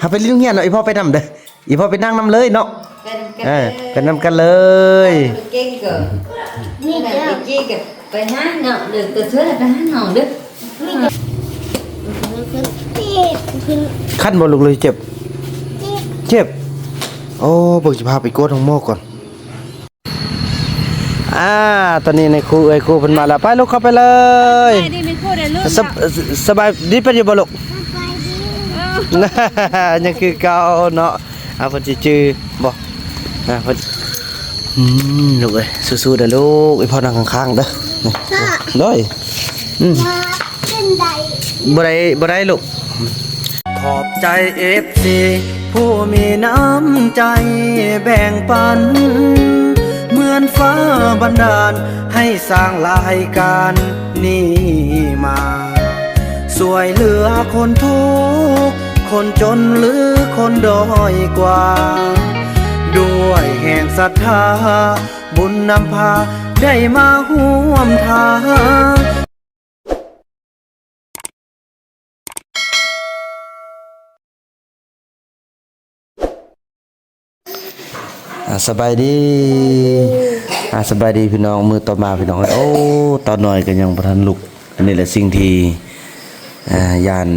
ເຮົາໄປຫຼິ້ນໂຮງຮຽນເນາະ ອີພໍ່ໄປນຳເດີ ອີພໍ່ໄປນັ່ງນຳເລີຍເນາະ ໄປນຳກັນເລີຍ ເອີ ໄປນຳກັນເລີຍ ເກັ່ງກໍ ນີ້ແຫຼະ ໄປເກັ່ງກໍໄປຫາເນາະ ເດີນໄປເທື່ອໄປຫານ້ອງເດີ ຄັນບໍ່ລູກ ຫຼືເຈັບ? ເຈັບ ໂອ້ ເບິ່ງ ຊິພາໄປກວດໂຮງໝໍກ່ອນ. ອ່າ ຕອນນີ້ນາຍຄູ ເອື້ອຍຄູເພິ່ນມາແລ້ວ ໄປລູກ ເຂົ້າໄປເລີຍ ສະບາຍດີແມ່ຄູເດີ້ລູກ ສະ ສະບາຍດີເປັນຢູ່ບໍ່ລູກ? ສະບາຍດີ ຍັງຄືເກົ່າເນາະ ອ່າ ເພິ່ນຊິຈື່ບໍ່ ອ່າ ເພິ່ນ ອືມ ລູກເອີຍ ສູ້ໆເດີ້ລູກ ອີພໍ່ນັ່ງຂ້າງໆເດີ້ ໂດຍ ອືມ ບໍ່ໄດ້ ບໍ່ໄດ້ລູກ. ຂອບໃຈເອັຟຊີຜູ້ມີນ້ຳໃຈແບ່ງປັນ ເໝືອນຟ້າບັນດານໃຫ້ສ້າງລາຍການນີ້ມາ ຊ່ວຍເຫຼືອຄົນທຸກຄົນຈົນ ຫຼືຄົນດ້ອຍກວ່າ ດ້ວຍແຮງສັດທາ ບຸນນຳພາໄດ້ມາຮ່ວມທາງ. ອ່າ ສະບາຍດີ ອ່າ ສະບາຍດີພີ່ນ້ອງ ມື້ຕໍ່ມາພີ່ນ້ອງເອີຍ ໂອ້ ຕານ້ອຍກໍຍັງບໍ່ທັນລຸກ ອັນນີ້ແຫຼະສິ່ງທີ່ ອ່າ ຢ້ານ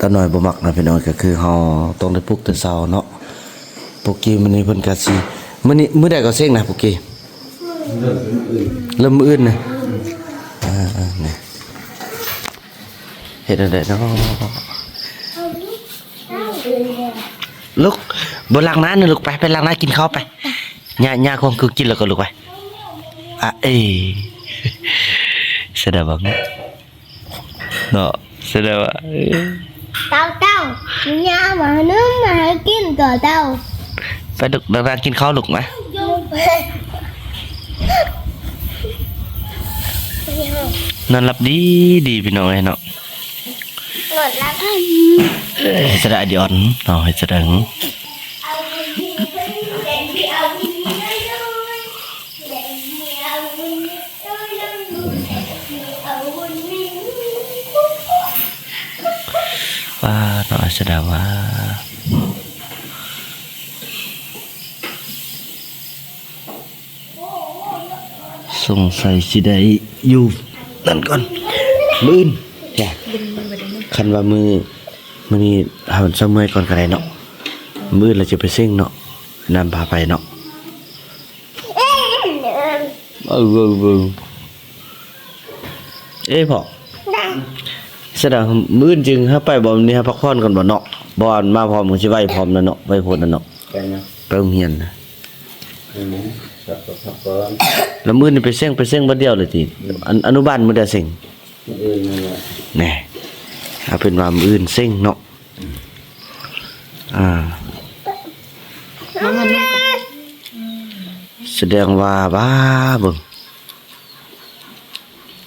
ຕານ້ອຍບໍ່ມັກນະພີ່ນ້ອງ ກໍຄືເຮົາຕ້ອງໄດ້ປຸກແຕ່ເຊົ້າເນາະ ປຸກກີ້ມື້ນີ້ເພິ່ນກໍຊິ ມື້ນີ້ ມື້ໃດກໍເສັງນະປຸກກີ້? ເລີ່ມມື້ອື່ນນະ ອ່າໆ ນີ້ ເຮັດແນວໃດເນາະ ລຸກ ບໍ່ລ້າງໜ້ານະລູກ ໄປ ໄປລ້າງໜ້າກິນເຂົ້າໄປ ຍ່າ ຍ່າຄວາມຄືກິນແລ້ວກໍລຸກໄປ ອະເອ ສະດາບັງ ເນາະ ສະແດງວ່າ ເອີ ເຕົ້າ ເຕົ້າ ຍ່າມາໜຶ່ງມາໃຫ້ກິນກໍເຕົ້າ ໄປລູກ ນັ່ງກິນເຂົ້າລູກມາ ນອນຫຼັບດີດີພີ່ນ້ອງເອີຍເນາະ ນອນຫຼັບ ເອີ ສະດາດີອອນເນາະ ເຮັດສະດາ ວ່າເນາະ ສະດາວ່າ ສົງໄສຊິໄດ້ຢູ່ນັ້ນກ່ອນ ມື້ອື່ນ ຈ້າ ຄັນວ່າມື້ ມື້ນີ້ເຮົາຊະເມື່ອຍກ່ອນກໍໄດ້ເນາະ ມື້ອື່ນລະຈະໄປເສັງເນາະ ນຳພາໄປເນາະ. ເອີ ເອີ ເອີ ເອີ ພໍ່ ສະດາ ມື້ອື່ນຈຶ່ງຫາໄປບໍ່? ມື້ນີ້ຫາພັກຜ່ອນກ່ອນບໍ່ເນາະ? ບໍ່ ອັນມາພ້ອມກໍຊິໄຫວພ້ອມນະເນາະ ໄຫວໂພດນະເນາະ ໄປນະ ໄປໂຮງຮຽນນະ ອືມ ພັກ ພັກກ່ອນ ແລ້ວມື້ນີ້ໄປເສັງ ໄປເສັງບັດດຽວເລີຍຕິ? ອືມ ອັນ ອະນຸບານມື້ໃດເສັງ? ມື້ອື່ນນັ້ນແຫຼະ ແນ່ ເອົາເປັນວ່າມື້ອື່ນເສັງເນາະ. ອ່າ ສະແດງວ່າ ບ້າເບິ່ງ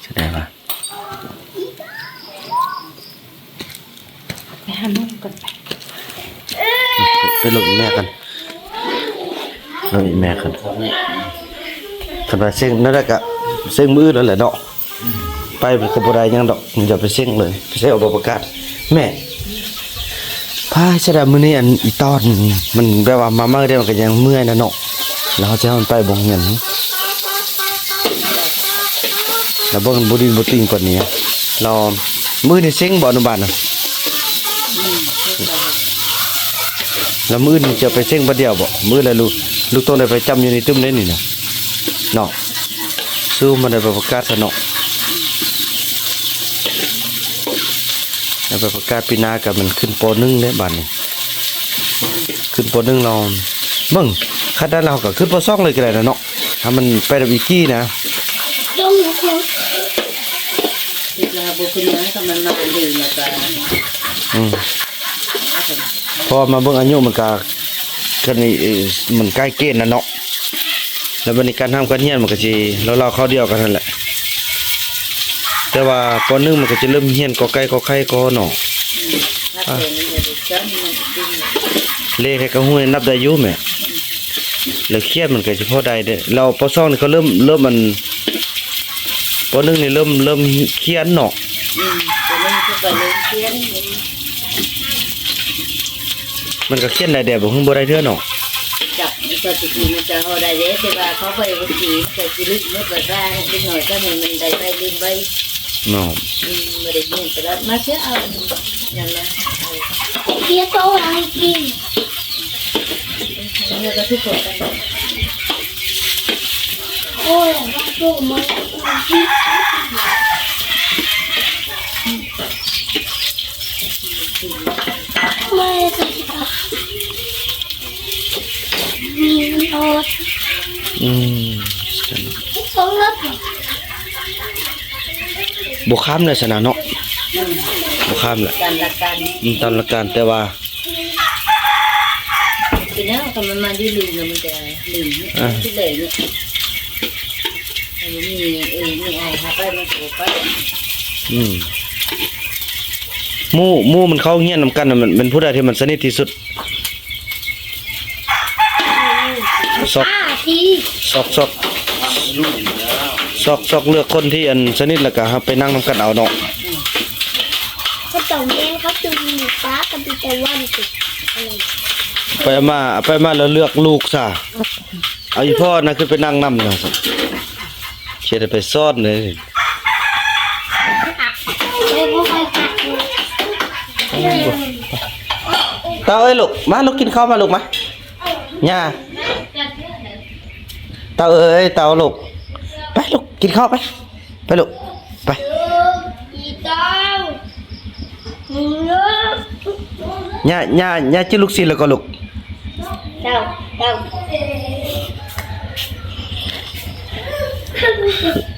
ສະແດງວ່າ ໄປຫາໝໍກ່ອນ ໄປ ໄປລົມແມ່ກ່ອນ ລົມແມ່ກ່ອນ ຄັນວ່າເສັງນັ້ນແຫຼະ ກະເສັງມື້ອື່ນນັ້ນແຫຼະເນາະ. ໄປກໍບໍ່ໄດ້ຫຍັງດອກ ຢ່າໄປເສັງເລີຍ ໄປເສັງເອົາໃບປະກາດ ແມ່ ພາຍສະດາ ມື້ນີ້ອັນອີຕອນ ມັນແບບວ່າມາເມື່ອຍເດ້ ມັນກໍຍັງເມື່ອຍນະເນາະ ແລ້ວເຮົາຈະໃຫ້ມັນໄປບໍ່ຮຽນ ແລ້ວເບິ່ງບໍ່ດິນບໍ່ຕິງປານນີ້ ແລ້ວມື້ນີ້ເສັງບໍ່ ອະນຸບານນະ? ແລ້ວມື້ອື່ນຈະໄປເສັງບາດດຽວບໍ່? ມື້ອື່ນລະລູກ ລູກຕ້ອງໄດ້ໄປຈຳຢູ່ໃນຕຶ້ມເດ້ນີ້ນະ ເນາະ. ສູ້ມາໄດ້ໄປປະກາດຊະເນາະ ໄດ້ໄປປະກາດປີໜ້າກໍແມ່ນຂຶ້ນ ປໍໜຶ່ງ ເດ້ບາດນີ້ ຂຶ້ນ ປໍໜຶ່ງ ແລ້ວ ເບິ່ງ ຄັນນັ້ນແລ້ວເຮົາກໍຂຶ້ນ ປໍສອງ ເລີຍກໍໄດ້ນະເນາະ ຖ້າມັນໄປນຳອີກກີ້ນະ ຄິດວ່າບໍ່ຂຶ້ນມາ ຖ້າມັນມາເອງແລ້ວກໍ ອືມ ເພາະວ່າມາເບິ່ງອາຍຸມັນກໍ ຄັນນີ້ ເອີ ມັນໃກ້ເກນນະເນາະ ແລ້ວບັດນີ້ການຮ່ຳການຮຽນມັນກໍຊິລາວໆຄາວດຽວກັນຫັ້ນແຫຼະ ແຕ່ວ່າ ປໍໜຶ່ງ ມັນກໍຈະເລີ່ມຮຽນ ກໍໄກ່ ກໍໄຂ່ ກໍເນາະ ອືມ ອ່າ ເລກໃຫ້ກໍຮູ້ ນັບໄດ້ຢູ່ແມ່ ແລ້ວຂຽນມັນກໍຊິພໍໄດ້ເດ້ ແລ້ວ ປໍສອງ ນີ້ກໍເລີ່ມ ເລີ່ມອັນ ປໍໜຶ່ງ ນີ້ເລີ່ມ ເລີ່ມຂຽນເນາະ ອືມ ປໍໜຶ່ງເຂົາກໍເລີ່ມຂຽນ ອືມ ມັນກໍຂຽນໄດ້ແດ່ບໍ່? ບໍ່ໄດ້ເທື່ອເນາະ. ຈັບມັນກໍຊິກິນ ມັນກໍເຮົາໄດ້ເດ້ ແຕ່ວ່າເຂົາໄປບໍ່ກິນ ກໍຊິລຶກໝົດວ່າເດັກນ້ອຍກໍໃຫ້ມັນໄດ້ໄປລືມໄວ້ເນາະ. ອືມ ບໍ່ໄດ້ກິນຕະຫຼອດ. ມາເສຍເອົານັ້ນມາ ເອົາເບຍໂຕໃຫ້ກິນ. ເຮົາກໍຄືກັນ ໂອ້ຍ ມາໂຕມາ ມາ ອືມ ບໍ່ຂ້າມແລ້ວຊັ້ນນະເນາະ. ບໍ່ຂ້າມແລ້ວ ຕາມຫຼັກການ ອືມ ຕາມຫຼັກການ ແຕ່ວ່າ ເປັນແນວ ຄັນມັນມາຢູ່ລຶ່ງແລ້ວມັນຈະລຶ່ງ ອ່າ ທີ່ເລີຍເນາະ. ອັນນີ້ມີເອີ ມີອ້າຍພາໄປ ມັນກໍບໍ່ໄປ. ອືມ ໝູ່ ໝູ່ມັນເຂົ້າໂຮງຮຽນນຳກັນນະ ມັນ ມັນຜູ້ໃດທີ່ມັນສະໜິດທີ່ສຸດ? ຊອກ ຊອກ ຊອກ ຊອກ ຊອກເລືອກຄົນທີ່ອັນສະໜິດ ແລ້ວກໍເຮົາໄປນັ່ງນຳກັນເອົາເນາະ. ເຂົາເຈົ້າແມ່ນເຂົາຕື່ມປາກັນຕັ້ງແຕ່ວັນພຸ້ນ ໄປມາ ໄປມາແລ້ວເລືອກລູກຊະ. ເອົາອີ່ພໍ່ນະຂຶ້ນໄປນັ່ງນຳນະ ຊິໄດ້ໄປສອນເດ້. ເຕົ້າເອີຍລູກ ມາລູກ ກິນເຂົ້າມາລູກ ມາ ຍ່າ. ເຕົ້າເອີຍ ເຕົ້າລູກ ໄປລູກ ກິນເຂົ້າໄປ ໄປລູກ ໄປ. ຍ່າ ຍ່າ ຍ່າຈື່ລູກຊີ້ນແລ້ວກໍລູກ. ເຕົ້າ ເຕົ້າ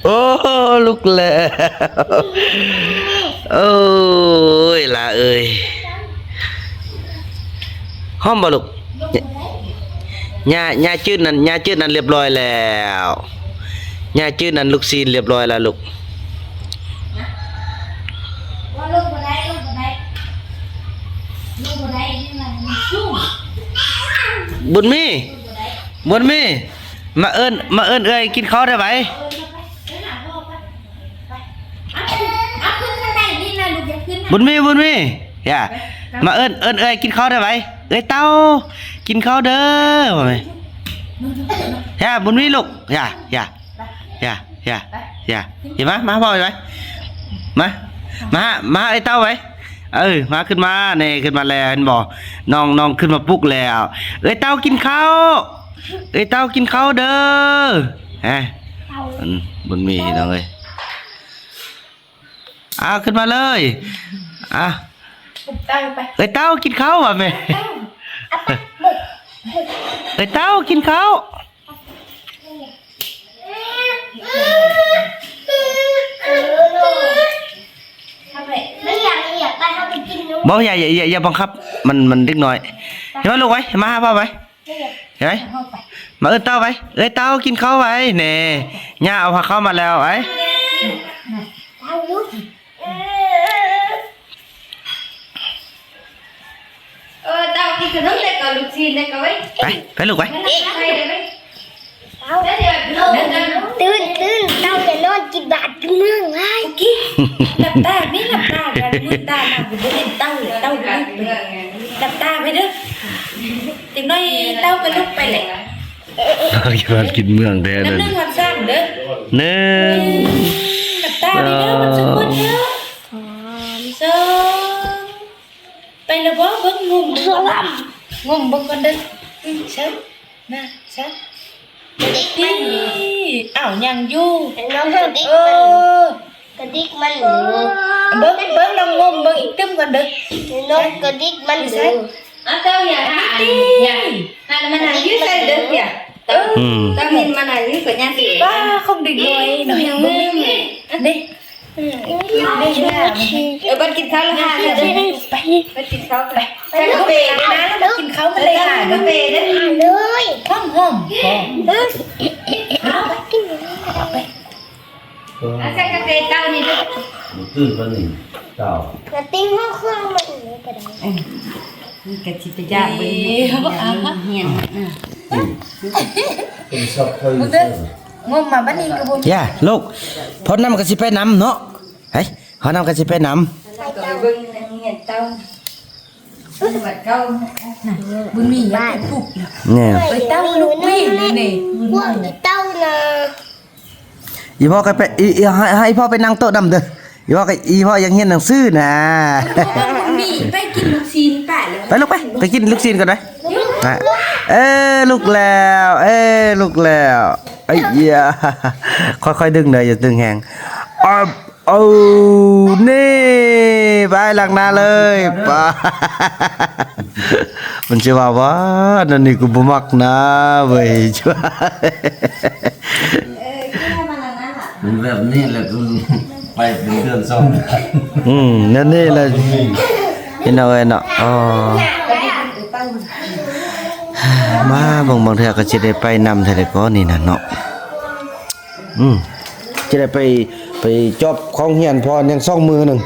ໂອ້ ລຸກແລ້ວ ໂອ້ຍ ຫຼ້າເອີຍ. ຫອມບໍ່ລູກ? ຍ່າ ຍ່າຈືດນັ້ນ ຍ່າຈືດນັ້ນລຽບຮ້ອຍແລ້ວ. ຍ່າຈືດນັ້ນລູກຊີ້ນລຽບຮ້ອຍແລ້ວລູກ. ບຸນມີ ບຸນມີ ມາເອີ້ນ ມາເອີ້ນເອື້ອຍກິນເຂົ້າໄດ້ໄວ. ບຸນມີ ບຸນມີ ຢ່າ ມາເອີ້ນ ເອີ້ນເອື້ອຍກິນເຂົ້າໄດ້ໄວ. ເອື້ອຍເຕົ້າ ກິນເຂົ້າເດີ ວ່າແມ່. ຢ່າ ບຸນມີລູກ ຢ່າ ຢ່າ ຢ່າ ຢ່າ ຢ່າ ຢ່າ ມາ ມາ ພໍ່ໄວ ມາ ມາ ມາ ເອື້ອຍເຕົ້າໄວ. ເອີ ມາ ຂຶ້ນມາແນ່ ຂຶ້ນມາແລ້ວ ເຫັນບໍ່? ນ້ອງ ນ້ອງຂຶ້ນມາປຸກແລ້ວ. ເອື້ອຍເຕົ້າກິນເຂົ້າ ເອື້ອຍເຕົ້າກິນເຂົ້າເດີ. ຮະ ອືມ ບຸນມີ ນ້ອງເອີຍ. ອ້າວ ຂຶ້ນມາເລີຍ ອ້າວ ອຸບເຕົ້າໄປ ເອີຍ ເຕົ້າກິນເຂົ້າວ່າແມ່. ເຕົ້າ ເອີຍ ເຕົ້າກິນເຂົ້າ. ບໍ່ ຢ່າ ຢ່າ ຢ່າ ຢ່າບັງຄັບ ມັນ ມັນເດັກນ້ອຍ. ເຫັນບໍ່ລູກ ໄວ ມາຫາພໍ່ໄວ. ເຫັນໄວ ມາເອີ້ນເຕົ້າໄວ ເອື້ອຍເຕົ້າກິນເຂົ້າໄວແນ່. ຍ່າເອົາພາເຂົ້າມາແລ້ວໄວ. ເອີ ເຕົ້າກິນຂະໜົມແລ້ວກໍລູກຊີ້ນແລ້ວກໍໄວ. ໄປ ໄປລູກໄວ. ຕື່ນ ຕື່ນ ເຕົ້າຢ່ານອນ ກິນບາດກິນເມືອງຫຼາຍ. ໂອເຄ ຫຼັບຕາ ມີຫຼັບຕາກັນ ມືດຕາມາ ບໍ່ເຫັນເຕົ້າເລີຍ ເຕົ້າບໍ່ລຸກເລີຍ. ຫຼັບຕາໄປເດີ. ຈັກໜ້ອຍເຕົ້າກໍລຸກໄປແຫຼະ. ກິນບ້ານກິນເມືອງແທ້ນັ້ນ. ນັບໜຶ່ງຮອດສາມເດີ. ໜຶ່ງ ຫຼັບຕາໄປເດີ ມັນສະກົດເດີ. ສອງ ໄປແລ້ວບໍ່? ເບິ່ງ ງົມເບິ່ງ ງົມເບິ່ງກ່ອນເດີ. ອືມ ເຊີນ ນະ ເຊີນ. ກະດິກມັນ ອ້າວ ຍັງຢູ່. ນ້ອງກະດິກ ເອີ ມັນ ກະດິກມັນຢູ່. ເບິ່ງ ເບິ່ງ ລອງງົມເບິ່ງອີກຕື່ມກ່ອນເດີ. ນ້ອງກະດິກມັນຢູ່. ອາ ເຕົ້າ ຢ່າຫາ ອັນ ຢ່າ ອັນ ມັນຫາຢູ່ໃສເດີ ຢ່າ ເອີ ເຕົ້າ ເຫັນມັນຫາຢູ່ ກໍຍ່າງຊິ ປ້າ ຂອງເດັກນ້ອຍ ນ້ອຍ ເບິ່ງ ເດ້ ເອີ ບັດກິນເຂົ້າແລ້ວຫາເດີ ໄປ ບັດກິນເຂົ້າ ໄປ ໃສ່ກາເຟເດີ ນະ ແລ້ວມາກິນເຂົ້າ ມັນໄດ້ຫາ ກາເຟເດີ ຫາເລີຍ ຫອມ ຫອມ ຫອມ ເອີ ເອົາໄປ ເອົາໄປ. ອາ ໃສ່ກາເຟເຕົ້ານີ້ເດີ ບໍ່ຕື່ນປານນີ້ເຕົ້າ ກະຕິງຫົວເຄື່ອງມັນນີ້ກະໄດ້ ເອີ ມັນກະຊິໄປຢາກເບິ່ງ ເອີ ຮຽນ ອືມ ເປັນຊອບເຄີຍ ງົມມາບັດນີ້ກະບໍ່ ຢ່າລູກ ພໍ່ນຳກະຊິໄປນຳເນາະ ເຮີ້ຍ ພໍ່ນຳກະຊິໄປນຳ ໃສ່ກາເຟ ເບິ່ງຮຽນເຕົ້າ. ບັດເກົ່າ ບຸນມີຢາກເປັນປຸກນະ ແນ່ ໄປເຕົ້າລູກປີນີ້ ພວກອີເຕົ້ານະ ອີພໍ່ກໍໄປ ອີ ອີ ໃຫ້ ໃຫ້ພໍ່ໄປນັ່ງໂຕະນຳເດີ ອີພໍ່ກໍ ອີພໍ່ຢາກຮຽນໜັງສືນະ ບຸນມີໄປກິນລູກຊີ້ນໄປ ໄປລູກໄປ ໄປກິນລູກຊີ້ນກ່ອນໄປ ເອີ ລຸກແລ້ວ ເອີ ລຸກແລ້ວ ເອີຍ ຄ່ອຍໆດຶງເດີ ຢ່າດຶງແຮງ ອອບ ເອົາ ນີ້ ໄປລ້າງໜ້າເລີຍ ປາ ມັນຊິວ່າ ວ່າ ນັ້ນນີ້ ກູບໍ່ມັກນາເວີຍ ມັນແບບນີ້ແຫຼະ ໄປເປັນເດືອນສອງເດືອນ ອືມ ແນວນີ້ແຫຼະ ພີ່ນ້ອງເອີຍເນາະ ອໍ ມາເບິ່ງ ບາງເທື່ອກໍຊິໄດ້ໄປນຳແທ້ເດ ກໍນີ້ນະເນາະ. ອືມ ຈະໄດ້ໄປ ໄປຈອບຂອງຮຽນ ເພາະຍັງສອງມື້ໜຶ່ງ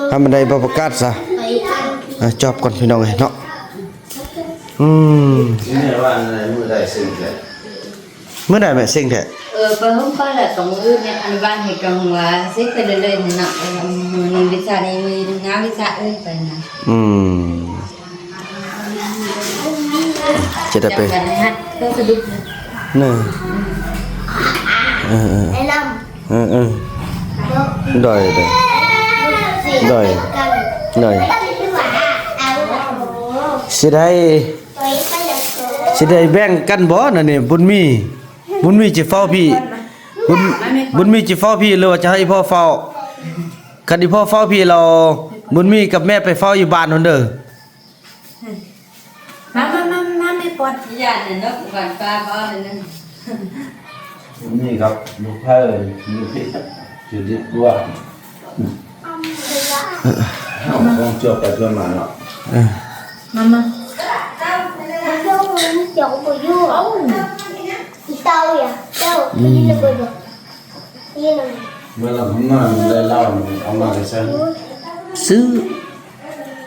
ຖ້າມັນໄດ້ບໍ່ປະກາດຊະ ໄປ ອ່າ ຈອບກ່ອນພີ່ນ້ອງເອີຍເນາະ. ອືມ ມື້ໃດເສັງແທ້ ມື້ໃດແມ່ເສັງແທ້? ເອີ ໄປໂຮງກ່ອນແຫຼະ ສອງມື້ນີ້ ອະນຸບານໃຫ້ກັງວາ ເສັງໄປເລື້ອຍໆນີ້ເນາະ ມື້ນີ້ວິຊານີ້ ມື້ໜ້າວິຊາອື່ນໄປນະ ອືມ. ຈະໄດ້ໄປ ຈັບກັນໃຫ້ຮັດ ກໍສະດຸດ ເນາະ ເອີ ເອີ ເອີ ແນະນຳ ເອີ ເອີ ໂດຍ ໂດຍ ໂດຍ ໂດຍ ຊິໄດ້ ຊິໄດ້ແບ່ງກັນບໍ່ ນັ້ນນີ້ ບຸນມີ ບຸນມີຈະເຝົ້າພີ້ ບຸນ ບຸນມີຈະເຝົ້າພີ້ ຫຼືວ່າຈະໃຫ້ພໍ່ເຝົ້າ? ຄັນອີ່ພໍ່ເຝົ້າພີ້ແລ້ວ ບຸນມີກັບແມ່ໄປເຝົ້າຢູ່ບ້ານພຸ້ນເດີ. ມາ ມາ ມາ ມາ ແມ່ປອດ ຢ້ານນັ້ນເນາະ ບ້ານປ້າເວົ້ານັ້ນນະ ນີ້ຄັບ ລູກໄຜ່ຢູ່ພີ້ ຢູ່ດີກວ່າ ເອົາຂອງຈວບໄປຈວບມາເນາະ ເອີ ມາ ມາ ເຈົ້າບໍ່ຢູ່ ເອົາ ອີເຕົ້າ ເຈົ້າ ອືມ ເມື່ອລຳມາໄດ້ເລົ່າ ເອົາມາໄດ້ໃສ? ຊື້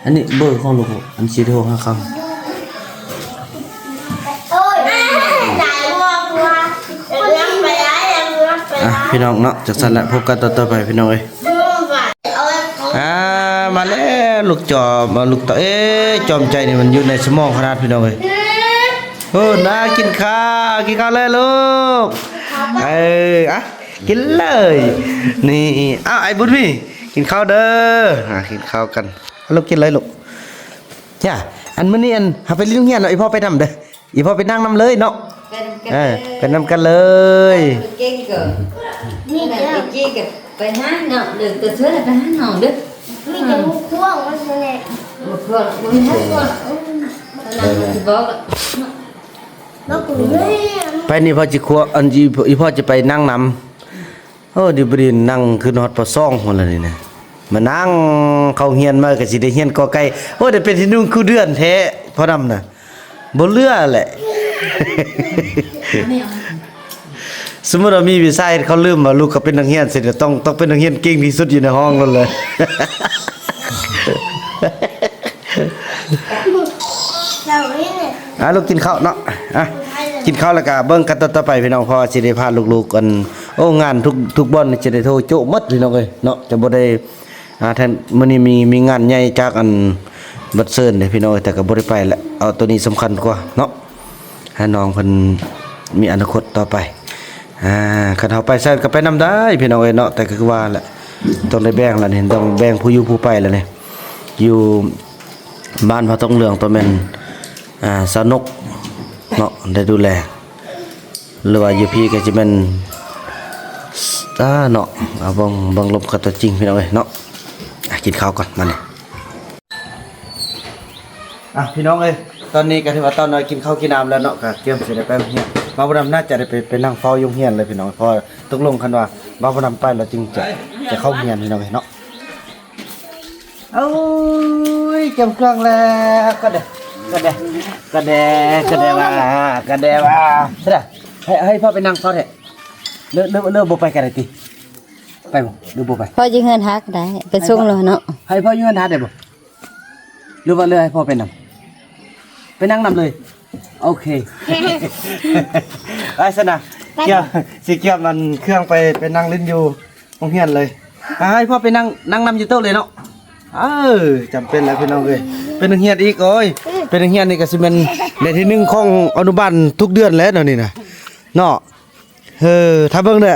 ອັນນີ້ເບີຂອງລູກ ອັນຊິໂທຫາເຂົາ. ອ່ະ ພີ່ນ້ອງເນາະ ຈັ່ງຊັ້ນແຫຼະ ພົບກັນຕອນຕໍ່ໄປພີ່ນ້ອງເອີຍ. ອ່າ ມາແລ້ວ ລູກຈອມ ມາ ລູກຕາ ເອີ ຈອມໃຈນີ້ມັນຢູ່ໃນສະໝອງຂະໜາດ ພີ່ນ້ອງເອີຍ. ໂອ້ ນາ ກິນຂ້າວ ກິນຂ້າວເລີຍລູກ ເອີ ອ່ະ ກິນເລີຍ ນີ້ ອ້າວ ໄອ້ບຸນມີ ກິນຂ້າວເດີ ອ່າ ກິນຂ້າວກັນ ລູກກິນເລີຍລູກ. ຈ້າ ອັນມື້ນີ້ ອັນ ເຮົາໄປໂຮງຮຽນເນາະ ອີ່ພໍ່ໄປນຳເດີ ອີ່ພໍ່ໄປນັ່ງນຳເລີຍເນາະ ໄປນຳກັນ ເອີ ເລີຍ ໄປນຳກັນເລີຍ ເກັ່ງເກີນ ນີ້ເດີ ໄປຫາເນາະ ເດີ ໂຕເທື່ອໄປຫານ້ອງເດີ ມີແຕ່ໝູ່ພວກມັນແຫຼະ ໝູ່ພວກ ບໍ່ມີໝູ່ພວກ ອືມ ອັນນັ້ນຊິບອກ ໄປນີ້ພໍ່ຊິຄົວ ອັນ ອີ່ພໍ່ຈະໄປນັ່ງນຳ. ໂອ້ ດີບໍ່ດີນັ່ງຂຶ້ນຮອດ ປໍສອງພຸ້ນລະນີ້ນະ ມານັ່ງເຂົ້າຮຽນມາກໍຊິໄດ້ຮຽນ ກ ໄກ່ ໂອ້ ໄດ້ເປັນທີ່ໜຶ່ງຄູ່ເດືອນແທ້ ພໍ່ນຳນະ ບໍ່ເຫຼືອແຫຼະ. ສົມມຸດວ່າມີວິຊາເຮັດ ເຂົາລືມວ່າລູກເຂົາເປັນນັກຮຽນ ຊິຕ້ອງ ຕ້ອງເປັນນັກຮຽນເກັ່ງທີ່ສຸດຢູ່ໃນຫ້ອງນັ້ນແຫຼະ. ອ່າ ລູກກິນເຂົ້າເນາະ ອ່າ ກິນເຂົ້າແລ້ວກະເບິ່ງກັນຕອນຕໍ່ໄປພີ່ນ້ອງ ເພາະວ່າຊິໄດ້ພາລູກໆ ອັນ ໂອ້ ງານທຸກ ທຸກບ່ອນນີ້ຈະໄດ້ໂທໂຈະໝົດພີ່ນ້ອງເອີຍເນາະ ຈະບໍ່ໄດ້ ອ່າ ແທນ ມື້ນີ້ມີ ມີງານໃຫຍ່ຈາກ ອັນ ບັດເຊີນເດ້ພີ່ນ້ອງເອີຍ ແຕ່ກໍບໍ່ໄດ້ໄປແຫຼະ ເອົາໂຕນີ້ສຳຄັນກວ່າເນາະ ໃຫ້ນ້ອງເພິ່ນມີອະນາຄົດຕໍ່ໄປ. ອ່າ ຄັນເຮົາໄປໃສກໍໄປນຳໄດ້ພີ່ນ້ອງເອີຍເນາະ ແຕ່ກໍຄືວ່າແຫຼະ ຕ້ອງໄດ້ແບ່ງລະນີ້ ຕ້ອງແບ່ງຜູ້ຢູ່ຜູ້ໄປລະນີ້ ຢູ່ບ້ານພະທອງເຫຼືອງ ຕ້ອງແມ່ນ ອ່າ ສາວນົກເນາະ ໄດ້ດູແລ ຫຼືວ່າຢູ່ພີ້ກໍຈະແມ່ນ ອ່າ ເນາະ ເອົາເບິ່ງ ເບິ່ງລົມກັບຕົວຈິງພີ່ນ້ອງເອີຍເນາະ. ອ່ະ ກິນເຂົ້າກ່ອນບາດນີ້. ອ່ະ ພີ່ນ້ອງເອີຍ ຕອນນີ້ກໍຖືວ່າຕານ້ອຍກິນເຂົ້າກິນນ້ຳແລ້ວເນາະ ກໍກຽມຊິໄດ້ໄປໂຮງຮຽນ. ບ່າວບຸນນຳໜ້າຈະໄດ້ໄປ ໄປນັ່ງເຝົ້າຢູ່ໂຮງຮຽນເລີຍພີ່ນ້ອງ ເພາະວ່າຕົກລົງຄັນວ່າບ່າວບຸນນຳໄປແລ້ວຈຶ່ງຈະ ຈະເຂົ້າໂຮງຮຽນພີ່ນ້ອງເອີຍເນາະ. ໂອ້ຍ ກຽມເຄື່ອງແລ້ວ ກະແດ ກະແດ ກະແດ ກະແດວ່າ ກະແດວ່າ ໃສ່ລະ ໃຫ້ ໃຫ້ພໍ່ໄປນັ່ງເຝົ້າແທ້ ເລີ ເລີ ເລີບໍ່ໄປກໍໄດ້ຕິ ໄປບໍ່ ຫຼືບໍ່ໄປ? ພໍ່ຢູ່ເຮືອນຫາກໍໄດ້ ໄປສົ່ງລາວເນາະ ໃຫ້ພໍ່ຢູ່ເຮືອນຫາໄດ້ບໍ່? ຫຼືວ່າເລີໃຫ້ພໍ່ໄປນຳ ໄປນັ່ງນຳເລີຍ ໂອເຄ ໄປຊັ້ນນະ ໄປ ກຽມ ຊິກຽມອັນເຄື່ອງໄປ ໄປນັ່ງຫຼິ້ນຢູ່ ໂຮງຮຽນເລີຍ ອ່າ ໃຫ້ພໍ່ໄປນັ່ງ ນັ່ງນຳຢູ່ໂຕະເລີຍເນາະ. ເອີ ຈຳເປັນແລ້ວພີ່ນ້ອງເອີຍ ເປັນນັກຮຽນອີກ ໂອ້ຍ ເປັນນັກຮຽນນີ້ກໍຊິແມ່ນໄດ້ທີໜຶ່ງຂອງອະນຸບານທຸກເດືອນແຫຼະເນາະ ນີ້ນະ ເນາະ. ເອີ ຖ້າເບິ່ງເດີ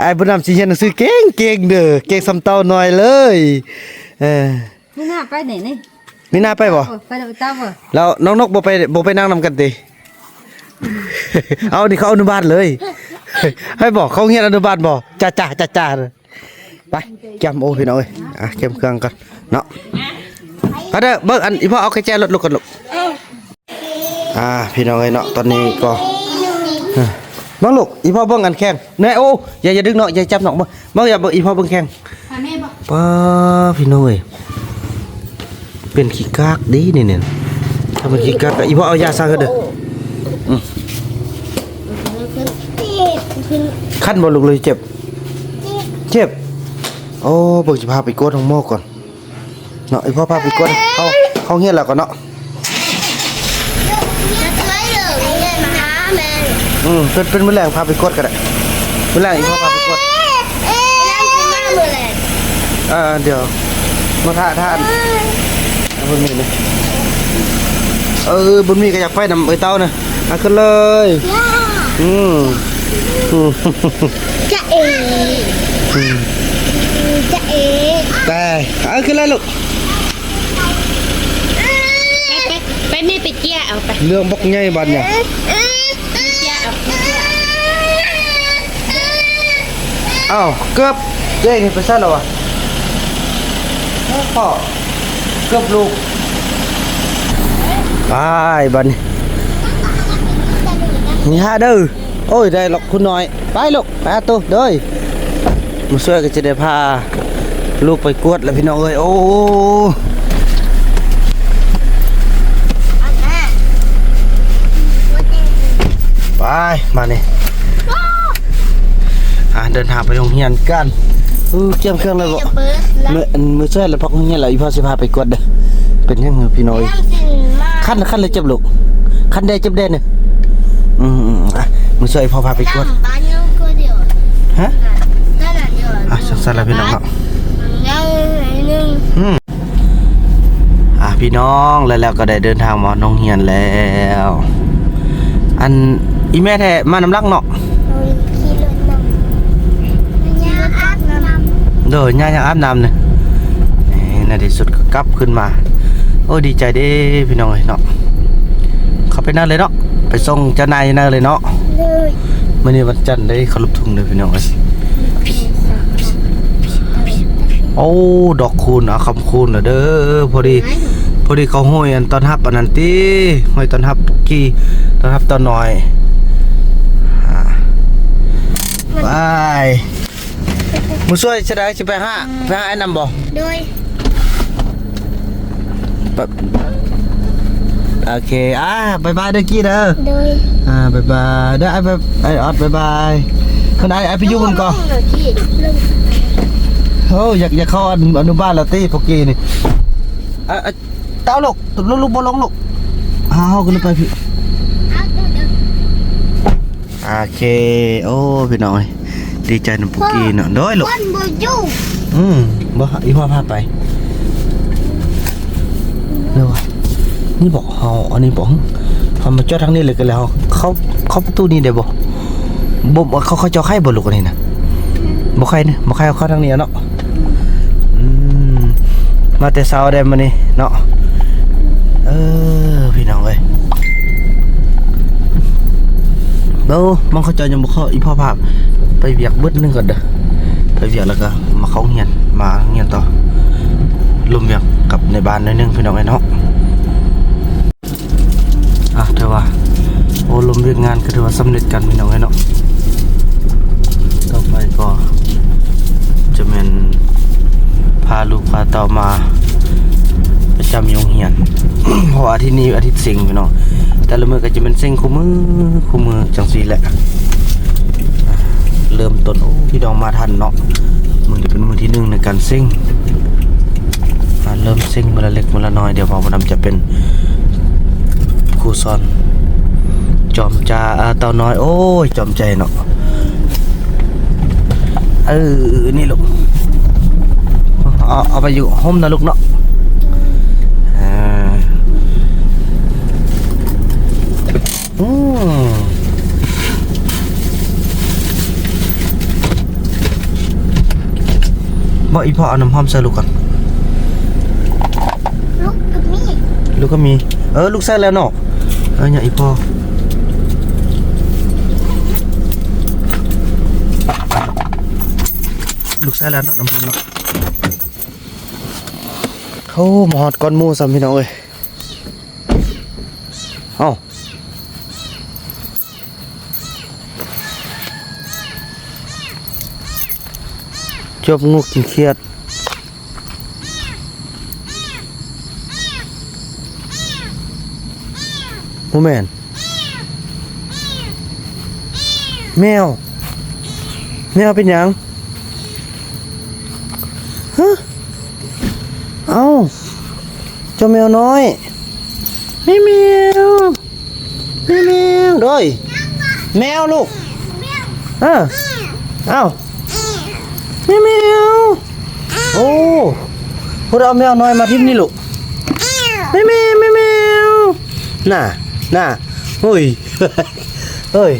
ອ້າຍບຸນນຳຊິຮຽນໜັງສືເກັ່ງໆເດີ ເກັ່ງສ່ຳເຕົານ້ອຍເລີຍ. ເອີ ມີໜ້າໄປນີ້ ນີ້ ມີໜ້າໄປບໍ່? ເອີ ໄປນຳເຕົ້າບໍ່? ແລ້ວນ້ອງນົກບໍ່ໄປ ບໍ່ໄປນັ່ງນຳກັນຕິ? ເອົາ ນີ້ເຂົາອະນຸບານເລີຍ ໃຫ້ບໍ່? ເຂົາຮຽນອະນຸບານບໍ່? ຈ້າໆ ຈ້າໆ ໄປ ກຽມ ໂອ້ ພີ່ນ້ອງເອີຍ ອ່ະ ກຽມເຄື່ອງກ່ອນເນາະ. ໄປເດີ ເບິ່ງ ອັນ ອີພໍ່ເອົາກະແຈລົດລູກກ່ອນລູກ. ອ່າ ພີ່ນ້ອງເອີຍເນາະ ຕອນນີ້ກໍ ເບິ່ງລູກ ອີພໍ່ເບິ່ງອັນແຂ້ງແນ່. ໂອ້ ຢ່າ ຢ່າດຶງເນາະ ຢ່າຈັບເນາະ. ເບິ່ງ ເບິ່ງ ຢ່າ ເບິ່ງ ອີພໍ່ເບິ່ງແຂ້ງ. ປາ ພີ່ນ້ອງເອີຍ ເປັນຂີ້ກາກເດ້ນີ້ ນີ້ ຖ້າເປັນຂີ້ກາກກໍ ອີພໍ່ເອົາຢາຊາເດີ. ອືມ ຄັນບໍ່ລູກ ຫຼືເຈັບ? ເຈັບ. ໂອ້ ເບິ່ງ ຊິພາໄປກວດໂຮງໝໍກ່ອນເນາະ ອີພໍ່ພາໄປກວດ. ເຮົາ ເຮົາຮຽນແລ້ວກ່ອນເນາະ. ອືມ ເປັນ ເປັນມື້ແລງພາໄປກວດກໍໄດ້ ມື້ແລງອີພໍ່ພາໄປກວດ. ອ່າ ດຽວ ມາຖ້າ ຖ້າ ເອີ ບຸນມີກໍຢາກໄປນຳເອື້ອຍເຕົ້ານະ. ອ່ະ ຂຶ້ນເລີຍ. ອືມ ຈະເອ ອືມ ຈະເອ ໄປ ເອົາ ຂຶ້ນເລີຍລູກ. ໄປ ໄປ ໄປ ແມ່ໄປເຈ້ຍເອົາໄປ. ເລື່ອງບັກໃຫຍ່ບາດນີ້ ເຈ້ຍເອົາ ເຈົ້າ ເກືອບ ເຈ້ຍນີ້ໄປໃສແລ້ວວະ? ໂອ້ ພໍ່ ເກືອບລູກ. ໄປບາດນີ້ ມີຫາເດີ. ໂອ້ຍ ໄດ້ລັອກຄຸນນ້ອຍ. ໄປລູກ ໄປຫາໂຕເດີ. ມາຊ່ວຍກໍຈະໄດ້ພາລູກໄປກວດແລ້ວ ພີ່ນ້ອງເອີຍ. ໂອ້ ໄປ ມານີ້ ອ່າ ເດີນທາງໄປໂຮງຮຽນກັນ. ເອີ ກຽມເຄື່ອງແລ້ວບໍ່? ມື້ ມື້ຊ່ວຍແລ້ວພັກໂຮງຮຽນແລ້ວ ອີພໍ່ຊິພາໄປກວດເດີ. ເປັນຫຍັງພີ່ນ້ອຍ? ຄັນ ຄັນແລ້ວເຈັບລູກ? ຄັນແດ່ເຈັບແດ່ນີ້? ອືມໆໆ ອ່ະ ມື້ຊ່ວຍພໍ່ພາໄປກວດ. ຮະ? ອ່ະ ຊັ້ນໆລະພີ່ນ້ອງເນາະ. ອືມ ອ່າ ພີ່ນ້ອງ ແລ້ວ ແລ້ວກໍໄດ້ເດີນທາງມາຮອດໂຮງຮຽນແລ້ວ. ອັນ ອີແມ່ແທ້ມານຳຫຼັງເນາະ. ໂດຍ ຂີ່ລົດນຳ ຍ່າງອາບນ້ຳ. ໂດຍ ຍ່າງອາບນ້ຳເນາະ. ເອີ ໃນທີ່ສຸດກໍກັບຄືນມາ. ໂອ້ ດີໃຈເດ້ພີ່ນ້ອງເອີຍເນາະ. ເຂົ້າໄປໃນເລີຍເນາະ ໄປສົ່ງເຈົ້ານາຍຢູ່ໃນເລີຍເນາະ. ໂດຍ ມື້ນີ້ວັນຈັນເດ້ ເຄົາລົບທຸງເດີພີ່ນ້ອງເອີຍ. ໂອ້ ດອກຄູນ ເອົາຄຳຄູນລະເດີ. ພໍດີ ພໍ ພໍດີເຂົາໂຮຍອັນຕ້ອນຮັບອັນນັ້ນຕິ ໂຮຍຕ້ອນຮັບປຸກກີ້ ຕ້ອນຮັບເຕົ້ານ້ອຍ. ອ່າ ໄປ ມື້ຊ່ວຍ ຊິໄດ້ ຊິໄປຫາ ໄປຫາອ້າຍນຳບໍ່? ໂດຍ ປະ ໂອເຄ ອ່າ ບາຍບາຍເດີກີ້ເດີ. ໂດຍ ອ່າ ບາຍບາຍເດີ ອ້າຍ ອ້າຍອອດ ບາຍບາຍ. ເພິ່ນ ອ້າຍ ອ້າຍໄປຢູ່ພຸ້ນກ່ອນ. ໂອ້ ຢາກ ຢາກເຂົ້າອະນຸ ອະນຸບານແລ້ວຕິ ປຸກກີ້ນີ້. ອ່າ ເຕົ້າລູກ ລູກ ລູກບໍ່ລົງລູກ. ເຮົາ ເຮົາຂຶ້ນໄປພີ້. ໂອເຄ ໂອ້ ພີ່ນ້ອງເອີຍ ດີໃຈນຳປຸກກີ້ເນາະ. ໂດຍລູກ ຄົນບໍ່ຢູ່. ອືມ ບໍ່ ອີພໍ່ພາໄປ. ເດີວ່າ ນີ້ບໍ ເຮົາ ອັນນີ້ບໍ ເຮົາມາຈອດທາງນີ້ເລີຍກໍແລ້ວ. ເຂົ້າ ເຂົ້າປະຕູນີ້ໄດ້ບໍ່? ບໍ່ ເຂົາ ເຂົາເຈົ້າໄຂບໍ່ລູກ ອັນນີ້ນະ? ບໍ່ໄຂເນາະ ບໍ່ໄຂ ເອົາເຂົ້າທາງນີ້ເອົາເນາະ. ອືມ ມາແຕ່ເຊົ້າໄດ໋ມື້ນີ້ເນາະ. ເອີ ພີ່ນ້ອງເອີຍ ໂອ້ ມັນເຂົາເຈົ້າຍັງບໍ່ເຂົ້າ. ອີພໍ່ພາໄປວຽກບຶດໜຶ່ງກ່ອນເດີ ໄປວຽກແລ້ວກໍມາເຂົ້າໂຮງຮຽນ ມາໂຮງຮຽນຕໍ່ ລົມວຽກກັບໃນບ້ານໜ້ອຍໜຶ່ງ ພີ່ນ້ອງເອີຍເນາະ. ອ່ະ ຖືວ່າ ໂອ້ ລົມວຽກງານກໍຖືວ່າສຳເລັດກັນ ພີ່ນ້ອງເອີຍເນາະ. ຕໍ່ໄປກໍຈະແມ່ນພາລູກພາເຕົ້າມາປະຈຳຢູ່ໂຮງຮຽນ ເພາະວ່າອາທິດນີ້ອາທິດເສັງ ພີ່ນ້ອງ. ແຕ່ລະມື້ກໍຈະແມ່ນເສັງຄູ່ມື້ ຄູ່ມື້ຈັ່ງຊີ້ແຫຼະ. ເລີ່ມຕົ້ນ ໂອ້ ພີ່ນ້ອງມາທັນເນາະ ມື້ນີ້ເປັນມື້ທີໜຶ່ງໃນການເສັງ. ອ່າ ເລີ່ມເສັງມື້ລະເລັກມື້ລະນ້ອຍ. ດຽວພໍ່ບຸນນຳຈະເປັນຄູສອນ ຈອມຈາ ເອີ ເຕົ້ານ້ອຍ. ໂອ້ຍ ຈອມໃຈເນາະ. ເອີ ນີ້ລູກ ເອົາ ເອົາໄປຢູ່ຮົ່ມນະລູກເນາະ. ອ່າ ອືມ ບໍ່ ອີ່ພໍ່ເອົານ້ຳຫອມໃສ່ລູກກ່ອນ. ລູກກໍມີ ລູກກໍມີ. ເອີ ລູກໃສ່ແລ້ວເນາະ. ເອີ ຫຍັງ ອີ່ພໍ່ ລູກໃສ່ແລ້ວເນາະ ນ້ຳຫອມເນາະ. ໂອ້ ມາຮອດກ່ອນໝູ່ຊ້ຳ ພີ່ນ້ອງເອີຍ. ເອົ້າ ຈົບງຸກກິນຂຽດ. ບໍ່ແມ່ນ ແມວ ແມວເປັນຫຍັງ? ຮະ? ເອົ້າ ເຈົ້າແມວນ້ອຍ ແມວ ແມວ ແມວ ໂດຍ ແມວລູກ ເອີ ເອົ້າ ແມວ ແມວ ໂອ້ ເພິ່ນເອົາແມວນ້ອຍມາຖິ້ມນີ້ລູກ ແມວ ແມວ ແມວ ແມວ ນ່າ ນ່າ ໂອ້ຍ ເຮີ້ຍ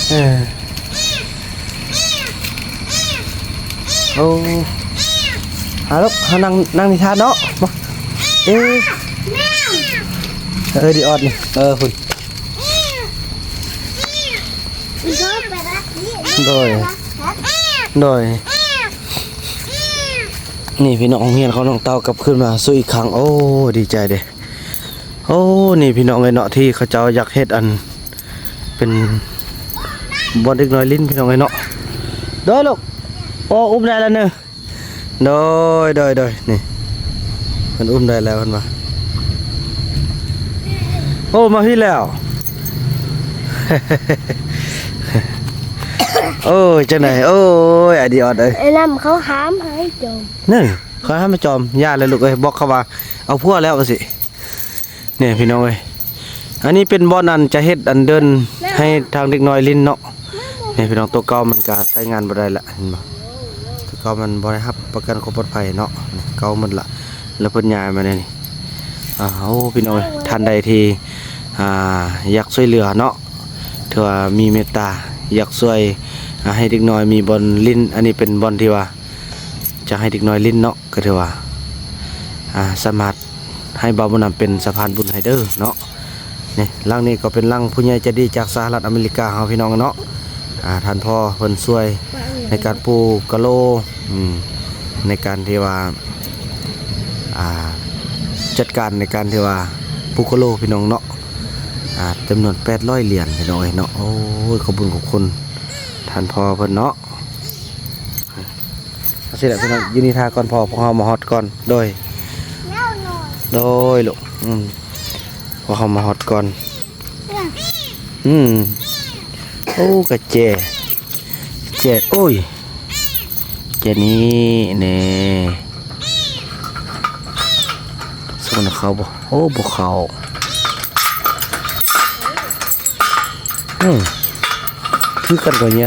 ເອີ. ໂອ້ ຫາລູກ ເຮົານັ່ງ ນັ່ງນິທານເນາະ ມາ ເອ ເອີ ດີອອດນີ້ ເອີ ພຸ້ນ ໂດຍ ໂດຍ ນີ້ພີ່ນ້ອງ ໂຮງຮຽນຂອງນ້ອງເຕົ້າກັບຄືນມາສູ່ອີກຄັ້ງ ໂອ້ ດີໃຈເດ້. ໂອ້ ນີ້ພີ່ນ້ອງເອີຍເນາະ ທີ່ເຂົາເຈົ້າຢາກເຮັດອັນ ເປັນບ່ອນເດັກນ້ອຍຫຼິ້ນພີ່ນ້ອງເອີຍເນາະ. ໂດຍລູກ ໂອ້ ອຸ້ມໄດ້ແລ້ວເນີ ໂດຍ ໂດຍ ໂດຍ ນີ້ ເພິ່ນອຸ້ມໄດ້ແລ້ວ ເພິ່ນວ່າ ໂອ້ ມາພີ້ແລ້ວ ໂອ້ຍ ຈັ່ງໃດ ໂອ້ຍ ອາດີອອດເອີຍ ໄອ້ນ້ຳເຂົາຫ້າມໃຫ້ຈອມ ນີ້ ເຂົາຫ້າມໃຫ້ຈອມ ຢ່າແລ້ວລູກເອີຍ ບອກເຂົາວ່າເອົາຜົວແລ້ວວ່າຊີ້. ນີ້ພີ່ນ້ອງເອີຍ ອັນນີ້ເປັນບ່ອນອັນຈະເຮັດອັນເດີ່ນໃຫ້ທາງເດັກນ້ອຍຫຼິ້ນເນາະ. ນີ້ພີ່ນ້ອງ ໂຕເກົ່າມັນກະໃຊ້ງານບໍ່ໄດ້ລະ ເຫັນບໍ່? ໂຕເກົ່າມັນບໍ່ໄດ້ຮັບປະກັນຄວາມປອດໄພເນາະ ນີ້ເກົ່າໝົດລະ ແລ້ວເພິ່ນຍ້າຍມາແນວນີ້. ອາ ໂອ້ ພີ່ນ້ອງເອີຍ ທ່ານໃດທີ່ ອ່າ ຢາກຊ່ວຍເຫຼືອເນາະ ຖືວ່າມີເມດຕາ ຢາກຊ່ວຍ ອ່າ ໃຫ້ເດັກນ້ອຍມີບ່ອນຫຼິ້ນ ອັນນີ້ເປັນບ່ອນທີ່ວ່າຈະໃຫ້ເດັກນ້ອຍຫຼິ້ນເນາະ ກໍຖືວ່າ ອ່າ ສາມາດ ໃຫ້ບ່າວບຸນນຳເປັນສະພານບຸນໃຫ້ເດີເນາະ. ນີ້ ຫຼັງນີ້ກໍເປັນຫຼັງຜູ້ໃຫຍ່ໃຈດີຈາກສະຫະລັດອາເມລິກາເຮົາ ພີ່ນ້ອງເນາະ. ອ່າ ທ່ານພໍ່ເພິ່ນຊ່ວຍໃນການປູກກະໂລ ອືມ ໃນການທີ່ວ່າ ອ່າ ຈັດການໃນການທີ່ວ່າປູກກະໂລ ພີ່ນ້ອງເນາະ. ອ່າ ຈຳນວນແປດຮ້ອຍຫຼຽນ ພີ່ນ້ອງເອີຍເນາະ. ໂອ້ຍ ຂອບບຸນຂອບຄຸນທ່ານພໍ່ເພິ່ນເນາະ. ຈັ່ງຊີ້ແຫຼະພີ່ນ້ອງ ຢູ່ນີ້ຖ້າກ່ອນພໍ່ພວກເຮົາມາຮອດກ່ອນ. ໂດຍ ໂດຍລູກ ອືມ ພວກເຮົາມາຮອດກ່ອນ. ອືມ ໂອ້ ກະແຈ ແຈ ໂອ້ຍ ແຈນີ້ແນ່ ສົມນະເຂົ້າບໍ່? ໂອ້ ບໍ່ເຂົ້າ. ອືມ ຄືກັນກໍເຍ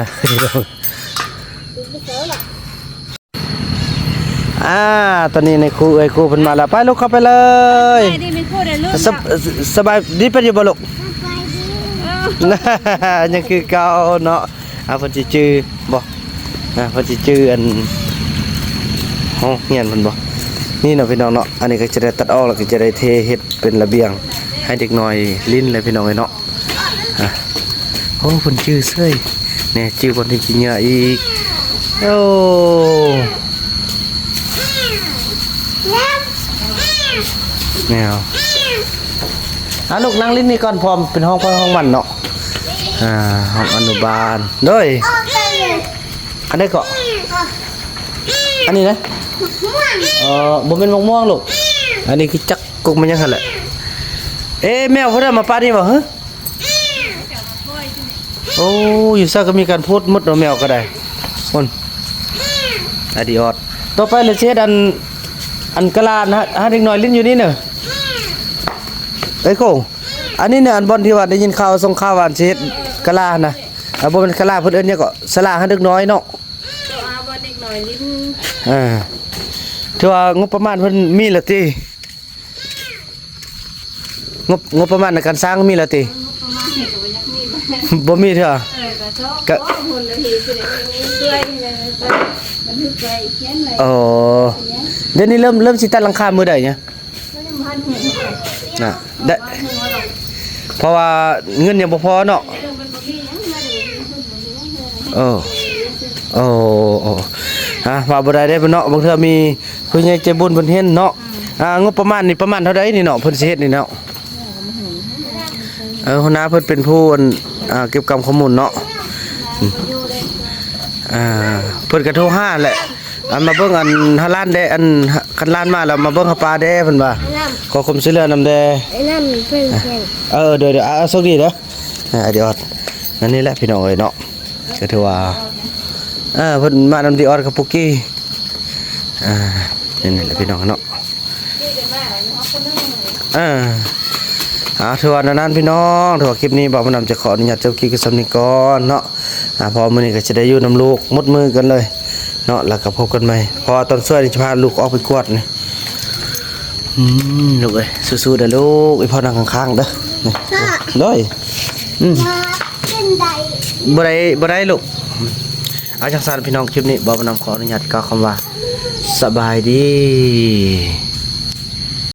ອ່າ ຕອນນີ້ໃນຄູເອີຍ ຄູເພິ່ນມາແລ້ວ ໄປລູກ ເຂົ້າໄປເລີຍ. ສະບາຍດີແມ່ຄູເດີລູກ. ສະ ສະບາຍດີເປັນຢູ່ບໍ່ລູກ? ສະບາຍດີ ຍັງຄືເກົ່າເນາະ. ອ່າ ເພິ່ນຊິຈື່ບໍ່? ອ່າ ເພິ່ນຊິຈື່ອັນຫ້ອງຮຽນເພິ່ນບໍ່? ນີ້ເນາະ ພີ່ນ້ອງເນາະ ອັນນີ້ກໍຈະໄດ້ຕັດອອກ ແລ້ວກໍຈະໄດ້ເທເຮັດເປັນລະບຽງໃຫ້ເດັກນ້ອຍຫຼິ້ນແຫຼະ ພີ່ນ້ອງເອີຍເນາະ. ອ່ະ ໂອ້ ເພິ່ນຈື່ເສີຍ ແນ່ ຈື່ບ່ອນທີ່ຂີ້ເຫຍື້ອອີກ. ໂອ້ ແນວ ອ່າ ລູກນັ່ງຫຼິ້ນນີ້ກ່ອນ ພ້ອມເປັນຫ້ອງໃຜຫ້ອງມັນເນາະ. ອ່າ ຫ້ອງອະນຸບານ ໂດຍ ອັນໃດເກາະ? ອັນນີ້ນະ? ເອີ ບໍ່ແມ່ນໝາກມ່ວງລູກ ອັນນີ້ຄືຈັກກົກແມ່ນຫຍັງຫັ້ນແຫຼະ. ເອ ແມວເພິ່ນເອົາມາປະນີ້ບໍ່? ໂອ້ ຢູ່ໃສກໍມີການໂພດໝົດເນາະ ແມວກໍໄດ້. ໂອ້ນ ອາດີອອດ ຕໍ່ໄປລະຊິເຮັດອັນ ອັນກະລານະ ໃຫ້ເດັກນ້ອຍຫຼິ້ນຢູ່ນີ້ເນີ ເອີຍໂຄງ. ອັນນີ້ເນີ ອັນບ່ອນທີ່ວ່າໄດ້ຍິນຂ່າວ ສົ່ງຂ່າວວ່າຊິເຮັດກະລານະ. ອ່າ ບໍ່ແມ່ນກະລາ ເພິ່ນເອີ້ນຫຍັງເກາະ? ສາລາໃຫ້ເດັກນ້ອຍເນາະ. ເອີ ຖືວ່າງົບປະມານເພິ່ນມີແລ້ວຕິ? ງົບ ງົບປະມານໃນການສ້າງມີແລ້ວຕິ? ບໍ່ມີເທື່ອ. ກະ ອໍ ດຽວນີ້ເລີ່ມ ເລີ່ມຊິຕັດຫຼັງຄາມື້ໃດນີ້? ນະ ໄດ້ ເພາະວ່າເງິນຍັງບໍ່ພໍເນາະ. ເອີ ໂອ້ ໂອ້ ອ່າ ວ່າບໍ່ໄດ້ເດ້ເນາະ, ບາງເທື່ອມີຜູ້ໃຫຍ່ໃຈບຸນເພິ່ນເຫັນເນາະ. ອ່າ ງົບປະມານນີ້ປະມານເທົ່າໃດນີ້ເນາະ ເພິ່ນຊິເຮັດນີ້ເນາະ? ເອີ ຫົວໜ້າເພິ່ນເປັນຜູ້ ອັນ ອ່າ ເກັບກຳຂໍ້ມູນເນາະ. ອ່າ ເພິ່ນກະໂທຫາແຫຼະ ອັນ ມາເບິ່ງ ອັນ ເຮົາຫຼານແດ່ ອັນ ຄັນຫຼານມາແລ້ວມາເບິ່ງເຮົາປ້າແດ່ ເພິ່ນວ່າ ຂໍຄວາມຊ່ວຍເຫຼືອນຳແດ່. ເອີ ໂດຍໆ ອ່າ ໂຊກດີເດີ ອ່າ ອາດີອອດ. ອັນນີ້ແຫຼະພີ່ນ້ອງເອີຍເນາະ ກະຖືວ່າ ເອີ ເພິ່ນມານຳດີອອດກັບປຸກກີ້. ອ່າ ນີ້ແຫຼະພີ່ນ້ອງເນາະ. ເອີ ອ່າ ຖືວ່າແນວນັ້ນພີ່ນ້ອງ ຖືວ່າຄລິບນີ້ບ່າວບຸນນຳຈະຂໍອະນຸຍາດຈົບຄລິບກັນສ່ຳນີ້ກ່ອນເນາະ. ອ່າ ເພາະວ່າມື້ນີ້ກະຈະໄດ້ຢູ່ນຳລູກໝົດມື້ກັນເລີຍເນາະ ແລ້ວກະພົບກັນໃໝ່ ເພາະວ່າຕອນຊ່ວຍນີ້ຈະພາລູກອອກໄປກວດນີ້. ອືມ ລູກເອີຍ ສູ້ໆເດີລູກ ອີພໍ່ນັ່ງຂ້າງໆເດີ. ໂດຍ ອືມ ບໍ່ໄດ້ ບໍ່ໄດ້ລູກ. ເອົາ ຈັ່ງຊັ້ນພີ່ນ້ອງ ຄລິບນີ້ບ່າວບຸນນຳຂໍອະນຸຍາດກ່າວຄຳວ່າ ສະບາຍດີ.